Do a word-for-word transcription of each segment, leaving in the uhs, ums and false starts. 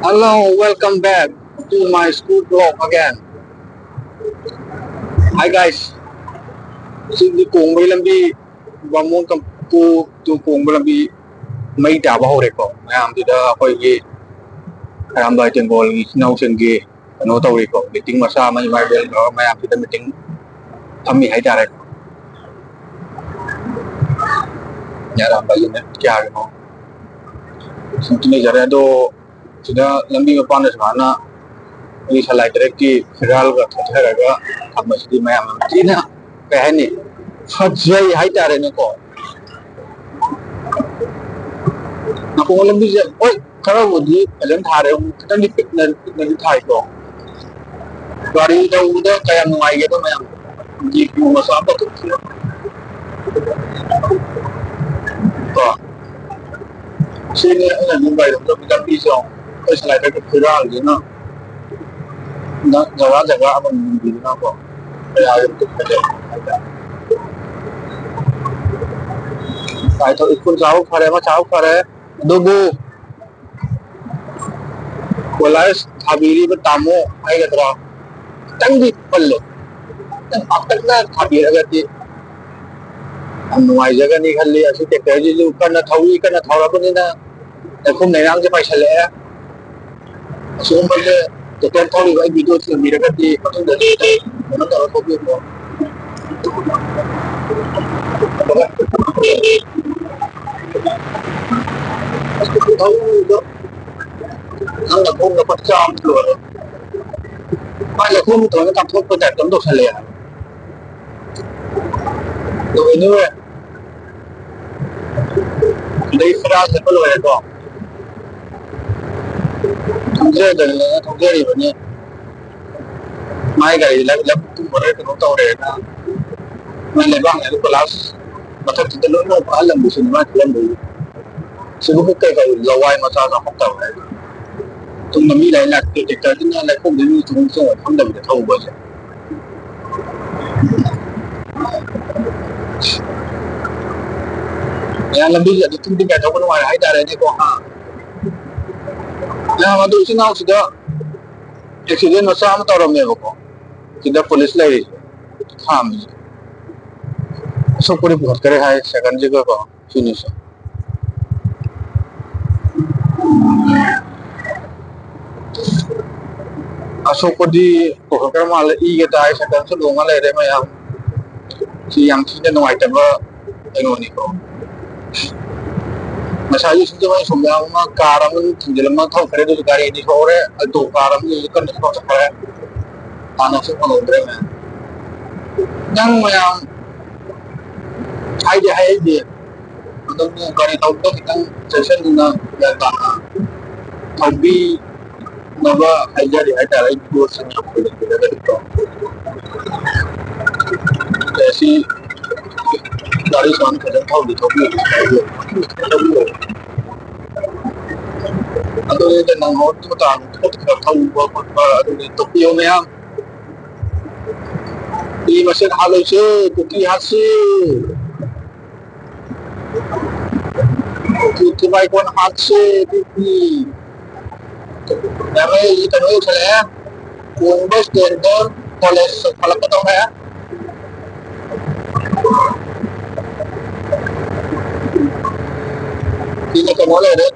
Hello, welcome back to my school vlog again. Hi guys, ꯁꯤꯒꯤ ꯀꯣꯡꯕꯒꯤ ꯂꯝꯕꯤ, ꯕꯥꯃꯣꯟ Kampu to ꯀꯣꯡꯕ ꯂꯝꯕꯤ ꯃꯩ ꯇꯥꯕ ꯍꯧꯔꯦꯀꯣ꯫ ꯃꯌꯥꯝꯁꯤꯗ ꯑꯩꯈꯣꯏꯒꯤ ꯑꯔꯥꯝꯕꯥꯏ ꯇꯦꯡꯒꯣꯜꯒꯤ ꯏꯆꯤꯟ ꯏꯅꯥꯎꯁꯤꯡꯒꯤ ꯀꯩꯅꯣ ꯇꯧꯔꯤꯀꯣ, ꯃꯤꯇꯤꯡ ꯃꯆꯥ ꯑꯃ ꯏꯃꯥ ꯏꯕꯦꯜ ꯇꯧꯔꯒ ꯃꯌꯥꯝꯁꯤꯗ ꯃꯤꯇꯤꯡ ꯐꯝꯃꯤ ꯍꯥꯏꯇꯥꯔꯦꯀꯣ꯫ ꯑꯔꯥꯝꯕꯥꯏ ꯌꯨꯅꯤꯠ ꯀꯌꯥꯒꯤꯅꯣ ꯁꯨꯝ ꯂꯩꯖꯔꯦ꯫ ꯑꯗꯣ ꯁꯤꯗ ꯂꯝꯕꯤ ꯃꯄꯥꯟꯗ ꯁꯨꯃꯥꯏꯅ ꯑꯩꯈꯣꯏꯒꯤ ꯁꯂꯥꯏ ꯇꯔꯦꯠꯀꯤ ꯐꯤꯔꯥꯜꯒ ꯊꯦꯠꯊꯔꯒ ꯊꯝꯕꯁꯤꯗꯤ ꯃꯌꯥꯝ ꯌꯥꯝ ꯊꯤꯅ, ꯀꯩ ꯍꯥꯏꯅꯤ, ꯐꯖꯩ ꯍꯥꯏꯇꯥꯔꯦꯅꯦꯀꯣ꯫ ꯅꯥꯀꯣꯡ ꯂꯝꯕꯤꯁꯦ ꯍꯣꯏ ꯈꯔꯕꯨꯗꯤ ꯐꯖꯅ ꯊꯥꯔꯦ, ꯈꯤꯇꯪꯗꯤ ꯄꯤꯛꯅ ꯄꯤꯛꯅꯗꯤ ꯊꯥꯏꯀꯣ꯫ ꯒꯥꯔꯤ ꯊꯧꯕꯗ ꯀꯌꯥꯝ ꯅꯨꯡꯉꯥꯏꯒꯦꯗꯣ ꯃꯌꯥꯝ ꯌꯦꯡꯕꯤꯌꯨ, ꯃꯆꯥ ꯑꯝꯇ ꯊꯣꯛꯁꯤꯜꯂꯣ꯫ ꯀꯣ꯫ ꯁꯤꯅꯤ ꯑꯩꯅ ꯑꯗꯨꯝ ꯒꯥꯔꯤ ꯊꯧꯕꯗ ꯂꯝꯕꯤꯁꯦ ꯌꯦꯡꯉꯣ꯫ ꯑꯩꯈꯣꯏ ꯁꯂꯥꯏ ꯀꯛꯄ ꯐꯤꯔꯥꯜꯁꯤꯅ ꯖꯒꯥ ꯖꯒꯥ ꯑꯃꯃꯝ ꯌꯦꯡꯕꯤꯗꯅꯀꯣ꯫ ꯀꯌꯥ ꯌꯥꯝ ꯐꯖꯩ ꯍꯥꯏꯇꯥꯔꯦ꯫ ꯒꯥꯔꯤ ꯊꯧ-, ꯁ꯭ꯀꯨꯜ ꯆꯥꯕ ꯐꯔꯦ, ꯑꯃ ꯆꯥꯕ ꯐꯔꯦ꯫ ꯑꯗꯨꯕꯨ ꯀꯣꯂꯥꯏꯁ ꯊꯥꯕꯤꯔꯤꯕ ꯇꯥꯃꯣ ꯍꯥꯏꯒꯗ꯭ꯔꯥ, ꯈꯤꯇꯪꯗꯤ ꯄꯜꯂꯦ꯫ ꯈꯤꯇꯪ ꯄꯥꯛꯇꯛꯅ ꯊꯥꯕꯤꯔꯒꯗꯤ ꯌꯥꯝ ꯅꯨꯡꯉꯥꯏꯖꯒꯅꯤ ꯈꯜꯂꯤ꯫ ꯑꯁꯤ ꯇ꯭ꯔꯦꯛꯇꯔꯁꯤꯁꯨ ꯀꯟꯅ ꯊꯧꯏ, ꯀꯟꯅ ꯊꯧꯔꯕꯅꯤꯅ ꯂꯩꯈꯣꯝ ꯂꯩꯅꯥꯡꯁꯦ ꯄꯥꯏꯁꯜꯂꯛꯑꯦ꯫ ꯑꯁꯤꯒꯨꯝꯕꯁꯦ ꯇ꯭ꯔꯦꯛꯇꯔ ꯊꯧꯔꯤꯕ ꯑꯩ ꯚꯤꯗꯤꯑꯣ ꯁꯦꯝꯕꯤꯔꯒꯗꯤ ꯃꯇꯨꯡꯗꯗꯤ ꯑꯩ ꯀꯩꯅꯣ ꯇꯧꯔ ꯊꯧꯕꯤꯔꯣ꯫ ꯅꯪꯅ ꯈꯣꯡꯗ ꯄꯠ ꯆꯥꯝ ꯂꯣꯏꯔꯦ꯫ ꯃꯥꯏ ꯂꯩꯈꯣꯝ ꯇꯧꯔꯒ ꯆꯥꯝꯊꯣꯛꯄ ꯇꯥꯏꯞꯇ ꯑꯃ ꯇꯧꯁꯜꯂꯛꯑꯦ꯫ ꯂꯣꯏꯅ ꯂꯣꯏꯔꯦ꯫ ꯑꯗꯩ ꯈꯔ ꯆꯠꯄ ꯂꯣꯏꯔꯦꯀꯣ꯫ ꯊꯧꯖꯗꯅ ꯊꯧꯖꯔꯤꯕꯅꯤ꯫ ꯃꯥꯏ ꯒꯥꯔꯤ ꯂꯝ-, ꯂꯝ ꯄꯨꯕꯗ ꯀꯩꯅꯣ ꯇꯧꯔꯦꯅ꯫ ꯃꯥꯏ ꯂꯩꯕꯥꯛꯅ ꯀꯣꯏꯂꯥꯁ ꯃꯊꯛꯁꯤꯗ ꯂꯣꯏꯅ ꯐꯥꯍꯜꯂꯝꯕꯁꯤꯅꯤ ꯃꯥꯅ ꯈꯜꯂꯝꯗꯣꯏꯁꯦ꯫ ꯁꯤꯕꯨ ꯀꯩ ꯀꯧꯏ? ꯂꯋꯥꯏ ꯃꯆꯥ ꯆꯥꯎꯈꯠꯇꯕ ꯍꯥꯏꯗꯣ꯫ ꯇꯨꯡꯗ ꯃꯤ ꯂꯥꯏ ꯂꯥꯛꯇꯦ, ꯇ꯭ꯔꯦꯛꯇꯔꯗꯨꯅ ꯂꯩꯈꯣꯝꯗ ꯃꯤ ꯇꯣꯡ ꯆꯣꯡ ꯐꯝꯗꯕꯤꯗ ꯊꯧꯕꯁꯦ꯫ ꯃꯌꯥꯝ ꯂꯝꯕꯤꯁꯦ ꯑꯗꯨꯛꯀꯤ ꯃꯇꯤꯛ ꯀꯥꯏꯊꯣꯛꯄ ꯅꯨꯡꯉꯥꯏꯔꯦ ꯍꯥꯏꯇꯥꯔꯦꯅꯦꯀꯣ, ꯍꯥ꯫ ꯃꯌꯥꯝ ꯑꯗꯨ ꯏꯆꯤꯟ ꯏꯅꯥꯎꯁꯤꯗ ꯑꯦꯛꯁꯤꯗꯦꯟ ꯃꯆꯥ ꯑꯃ ꯇꯧꯔꯝꯃꯦꯕꯀꯣ, ꯁꯤꯗ ꯄꯨꯂꯤꯁ ꯂꯩꯔꯤ, ꯈꯥꯝꯃꯤ꯫ ꯑꯁꯣꯛꯄꯗꯤ ꯄꯨꯈꯠꯈ꯭ꯔꯦ ꯍꯥꯏ ꯁꯥꯏꯀꯜꯁꯤꯒꯀꯣ꯫ ꯁꯤꯅꯤꯁꯦ꯫ ꯑꯁꯣꯛꯄꯗꯤ ꯄꯨꯈꯠꯈ꯭ꯔ ꯃꯥꯜꯂꯦ, ꯏꯒ ꯇꯥꯏ, ꯁꯥꯏꯀꯜꯁꯨ ꯂꯣꯡꯉ ꯂꯩꯔꯦ ꯃꯌꯥꯝ꯫ ꯁꯤ ꯌꯥꯝ ꯊꯤꯅ ꯅꯨꯡꯉꯥꯏꯇꯕ ꯀꯩꯅꯣꯅꯤꯀꯣ꯫ ꯉꯁꯥꯏꯒꯤ ꯁꯤꯡꯖꯃꯩ ꯁꯣꯝꯗ ꯑꯃ ꯀꯥꯔ ꯑꯃ ꯊꯤꯡꯖꯤꯜꯂꯝꯃ ꯊꯧꯈ꯭ꯔꯦ, ꯑꯗꯨꯁꯨ ꯒꯥꯔꯤ ꯑꯅꯤ ꯊꯣꯛꯍꯧꯔꯦ, ꯑꯜꯇꯣ ꯀꯥꯔ ꯑꯃꯁꯨ ꯀꯟꯅ ꯊꯧꯔ ꯆꯠꯈ꯭ꯔꯦ꯫ ꯍꯥꯟꯅꯁꯨ ꯐꯪꯍꯧꯗ꯭ꯔꯦ ꯃꯌꯥꯝ꯫ ꯅꯪ ꯃꯌꯥꯝ ꯍꯥꯏꯗꯤ ꯍꯥꯏꯗꯤ ꯑꯗꯨꯕꯨ ꯒꯥꯔꯤ ꯊꯧꯕꯗ ꯈꯤꯇꯪ ꯆꯦꯛꯁꯤꯟꯅ ꯒ꯭ꯌꯥꯟ ꯇꯥꯅ ꯊꯧꯕꯤꯅꯕ ꯍꯥꯏꯖꯔꯤ ꯍꯥꯏꯇꯥꯔꯦ꯫ ꯑꯩꯒꯤ ꯄꯣꯠꯁꯤꯡ ꯌꯥꯝ ꯀꯨꯏꯅ ꯀꯨꯏꯅ ꯂꯩꯕꯗꯣ꯫ ꯑꯁꯤ ꯒꯥꯔꯤ ꯁꯨꯃꯥꯏꯅ ꯐꯖꯅ ꯊꯧꯗꯤ ꯊꯧꯕꯤꯌꯨ꯫ ꯑꯗꯨꯅꯤꯗ ꯅꯪꯍꯧꯔꯛꯇꯕ ꯇꯥꯡ ꯈꯔ ꯊꯧꯕ ꯈꯣꯠꯄ ꯑꯗꯨꯒꯤ ꯇꯣꯄꯤꯌꯣ ꯃꯌꯥꯝ꯫ ꯃꯤ ꯃꯁꯦꯟ ꯍꯥꯠꯂꯣꯏꯁꯦ, ꯀꯨꯀꯤ ꯍꯥꯠꯁꯤ꯫ ꯀꯨꯀꯤ ꯊꯨꯒꯥꯏ ꯀꯣꯟ ꯍꯥꯠꯁꯤ, ꯀꯨꯀꯤ꯫ ꯌꯥꯝꯃꯦ, ꯀꯩꯅꯣ ꯌꯧꯁꯜꯂꯛꯑꯦ꯫ ꯀꯣꯡꯕ ꯁ꯭ꯇꯦꯟꯗꯔ ꯀꯣꯂꯦꯖ ꯆꯠꯈꯠꯂꯛꯀꯗꯧꯔꯦ꯫ ꯁꯤꯅ ꯀꯩꯅꯣ ꯂꯩꯔꯦ꯫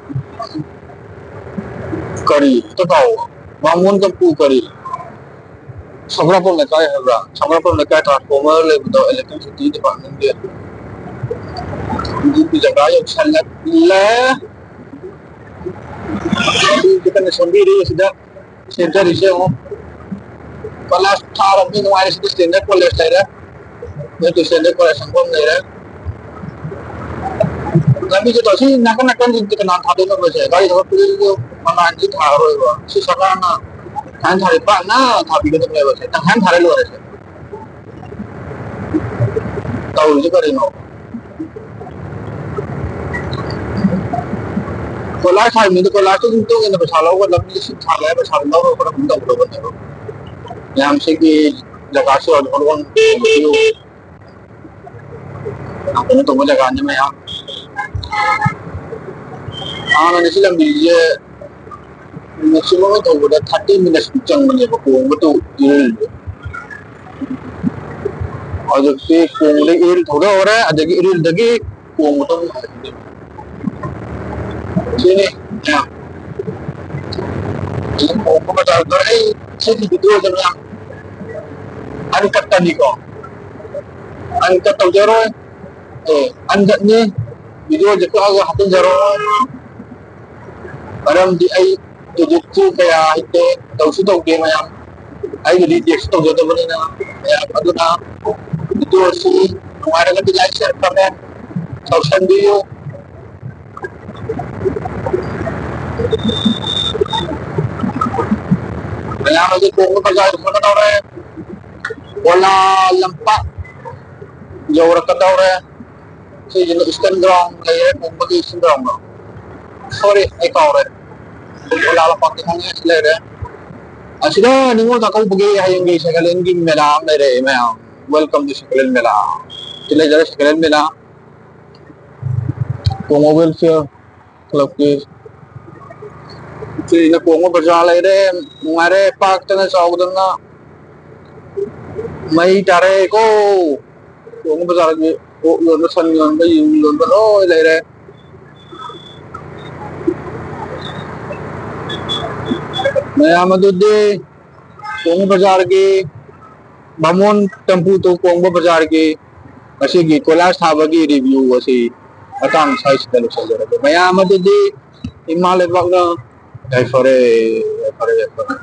ꯀꯔꯤ? ꯑꯝꯇ ꯇꯥꯎꯑꯣ꯫ ꯃꯥꯡꯒꯣꯟ ꯆꯝꯄꯨ ꯀꯔꯤ? ꯁꯝꯕ꯭ꯔꯥꯄꯝ ꯂꯩꯀꯥꯏ ꯍꯥꯏꯕ꯭ꯔꯥ? ꯁꯝꯕ꯭ꯔꯥꯄꯝ ꯂꯩꯀꯥꯏ transformer ꯂꯩꯕꯗꯣ electricity department ꯀꯤ꯫ ꯑꯗꯨꯒꯤ ꯖꯒꯥ ꯌꯧꯁꯜꯂꯛꯂꯦ꯫ ꯑꯗꯨꯒꯤ ꯀꯟꯅ ꯁꯦꯝꯕꯤꯔꯤ ꯑꯁꯤꯗ꯫ ꯁꯦꯝꯖꯔꯤꯁꯦ ꯌꯦꯡꯉꯣ꯫ ꯀꯣꯏꯂꯥꯁ ꯊꯥꯔꯕꯅꯤ ꯅꯨꯡꯉꯥꯏꯔꯦ꯫ ꯁꯤꯗ ꯁ꯭ꯇꯦꯟꯗꯔ ꯀꯣꯂꯦꯖ ꯂꯩꯔꯦ꯫ ꯃꯣꯏ ꯁ꯭ꯇꯦꯟꯗꯔ ꯀꯣꯂꯦꯖ ꯁꯪꯐꯝ ꯂꯩꯔꯦ꯫ ꯂꯝꯕꯤꯁꯦ ꯇꯧ-, ꯁꯤ ꯅꯥꯀꯟ ꯅꯥꯀꯟꯁꯤꯡꯁꯦ ꯀꯅꯥ ꯊꯥꯗꯣꯏꯅꯣ ꯃꯣꯏꯁꯦ? ꯒꯥꯔꯤ ꯊꯧꯒꯠꯄꯗꯁꯨ ꯃꯃꯥꯟꯁꯤ ꯊꯥꯔꯔꯣꯏꯕ꯫ ꯁꯤ ꯁꯔꯀꯥꯔꯅ ꯇꯪꯈꯥꯏ ꯊꯥꯔꯦ, ꯄꯥꯛꯅ ꯊꯥꯕꯤꯒꯗꯕꯅꯦꯕ ꯁꯦ꯫ ꯇꯪꯈꯥꯏ ꯊꯥꯔꯦ ꯂꯣꯏꯔꯦ ꯁꯦ꯫ ꯇꯧꯔꯤꯁꯦ ꯀꯔꯤꯅꯣ? ꯀꯣꯏꯂꯥꯁ ꯊꯥꯔꯤꯉꯩꯗ ꯀꯣꯏꯂꯥꯁꯇꯨꯒꯤ ꯃꯇꯨꯡ ꯏꯟꯅ ꯄꯩꯁꯥ ꯂꯧꯔꯒ ꯂꯝꯕꯤ ꯁꯤ ꯊꯥꯒꯦ ꯍꯥꯏꯕ ꯄꯩꯁꯥꯗꯨ ꯂꯧꯔꯒ ꯈꯣꯠꯂꯒ ꯑꯗꯨꯝ ꯇꯧꯒꯗꯕꯅꯦꯕ꯫ ꯃꯌꯥꯝꯁꯤꯒꯤ ꯖꯒꯥꯁꯨ ꯑꯗꯨꯝ ꯌꯥꯝ ꯀꯩꯅꯣ ꯇꯧꯕ ꯖꯒꯥꯅꯤ ꯃꯌꯥꯝ꯫ ꯍꯥꯟꯅꯗꯤ ꯁꯤ ꯂꯝꯕꯤꯁꯦ ꯃꯦꯛꯁꯤꯃꯝ ꯇꯧꯕꯗ ꯊꯥꯔꯇꯤ ꯃꯤꯅꯠꯁ ꯆꯪꯕꯅꯦꯕ ꯀꯣꯡꯕ ꯇꯧ ꯏꯔꯤꯜꯁꯦ꯫ ꯍꯧꯖꯤꯛꯇꯤ ꯀꯣꯡꯕꯗ ꯏꯔꯤꯜ ꯊꯧꯗꯣꯛꯍꯧꯔꯦ, ꯑꯗꯒꯤ ꯏꯔꯤꯜꯗꯒꯤ ꯀꯣꯡꯕ ꯇꯧ ꯁꯤꯅꯤ꯫ ꯀꯣꯡꯕ ꯃꯇꯝꯗ ꯑꯩ ꯁꯤꯒꯤ ꯚꯤꯗꯤꯑꯣꯗ ꯃꯌꯥꯝ ꯑꯟꯀꯠꯇꯅꯤꯀꯣ, ꯑꯟꯀꯠ ꯇꯧꯖꯔꯣꯏ꯫ ꯑꯦ, ꯑꯟꯀꯠꯅꯤ꯫ ꯚꯤꯗꯤꯑꯣꯁꯦ ꯀꯛꯑꯒ ꯍꯥꯞꯆꯤꯟꯖꯔꯣꯏ꯫ ꯃꯔꯝꯗꯤ ꯑꯩ ꯏꯗꯤꯠꯁꯨ ꯀꯌꯥ ꯍꯩꯇꯦ, ꯇꯧꯁꯨ ꯇꯧꯗꯦ ꯃꯌꯥꯝ꯫ ꯑꯩꯒꯤꯗꯤ ꯇꯦꯛꯁ ꯇꯧꯖꯗꯕꯅꯤꯅ ꯃꯌꯥꯝ꯫ ꯑꯗꯨꯅ ꯚꯤꯗꯤꯑꯣ ꯑꯁꯤ ꯅꯨꯡꯉꯥꯏꯔꯒꯗꯤ ꯂꯥꯏꯛ, ꯁꯤꯌꯔ, ꯀꯃꯦꯟ ꯇꯧꯁꯟꯕꯤꯌꯨ꯫ ꯃꯌꯥꯝ ꯑꯁꯤ ꯀꯣꯡꯕ ꯕꯖꯥꯔ ꯌꯧꯔꯛꯀꯗꯧꯔꯦ꯫ ꯑꯣꯂꯥ ꯂꯝꯄꯥꯛ ꯌꯧꯔꯛꯀꯗꯧꯔꯦ꯫ ꯁꯤꯁꯤꯅ ꯏꯁꯇꯔꯟ ꯒ꯭ꯔꯥꯎꯟ ꯂꯩꯔꯦ, ꯀꯣꯡꯕꯒꯤ ꯏꯁꯇꯔꯟ ꯒ꯭ꯔꯥꯎꯟꯗꯣ꯫ ꯁꯣꯔꯤ, ꯑꯩ ꯀꯥꯎꯔꯦ꯫ ꯑꯣꯂꯥ ꯂꯝꯄꯥꯛꯇ ꯈꯪꯉꯦ, ꯁꯤ ꯂꯩꯔꯦ꯫ ꯑꯁꯤꯗ ꯅꯤꯉꯣꯜ ꯆꯥꯛꯀꯧꯕꯒꯤ ꯍꯌꯦꯡꯒꯤ ꯁꯦꯀꯦꯟ ꯍꯦꯟꯒꯤ ꯃꯦꯂꯥ ꯑꯃ ꯂꯩꯔꯦ ꯃꯌꯥꯝ꯫ Welcome to second hand ꯃꯦꯂꯥ꯫ ꯁꯤ ꯂꯩꯖꯔꯦ ꯁꯦꯀꯦꯟ ꯍꯦꯟ ꯃꯦꯂꯥ꯫ ꯀꯣꯡꯕ ꯋꯦꯜꯐꯤꯌꯔ ꯀ꯭ꯂꯕꯀꯤ꯫ ꯁꯤꯅ ꯀꯣꯡꯕ ꯕꯖꯥꯔ ꯂꯩꯔꯦ꯫ ꯅꯨꯡꯉꯥꯏꯔꯦ, ꯄꯥꯛꯇꯅ ꯆꯥꯎꯗꯅ꯫ ꯃꯩ ꯇꯥꯔꯦꯀꯣ꯫ ꯀꯣꯡꯕ ꯕꯖꯥꯔꯒꯤ ꯑꯣꯛ ꯌꯣꯟꯕ, ꯁꯟ ꯌꯣꯟꯕ, ꯌꯨ ꯌꯣꯟꯕ ꯂꯣꯏ ꯂꯩꯔꯦ꯫ ꯃꯌꯥꯝ ꯑꯗꯨꯗꯤ ꯀꯣꯡꯕ ꯕꯖꯥꯔꯒꯤ ꯕꯥꯃꯣꯟ ꯇꯝꯄꯨ ꯇꯨ ꯀꯣꯡꯕ ꯕꯖꯥꯔꯒꯤ ꯉꯁꯤꯒꯤ ꯀꯣꯏꯂꯥꯁ ꯊꯥꯕꯒꯤ ꯔꯤꯚꯤꯌꯨ ꯑꯁꯤ ꯃꯇꯥꯡ ꯁ꯭ꯋꯥꯏꯁꯤꯗ ꯂꯣꯏꯁꯤꯟꯖꯔꯒꯦ꯫ ꯃꯌꯥꯝ ꯑꯗꯨꯗꯤ ꯏꯃꯥ ꯂꯩꯕꯥꯛꯅ ꯌꯥꯏꯐꯔꯦ, ꯌꯥꯏꯐꯔꯦ, ꯌꯥꯏꯐꯔꯦ꯫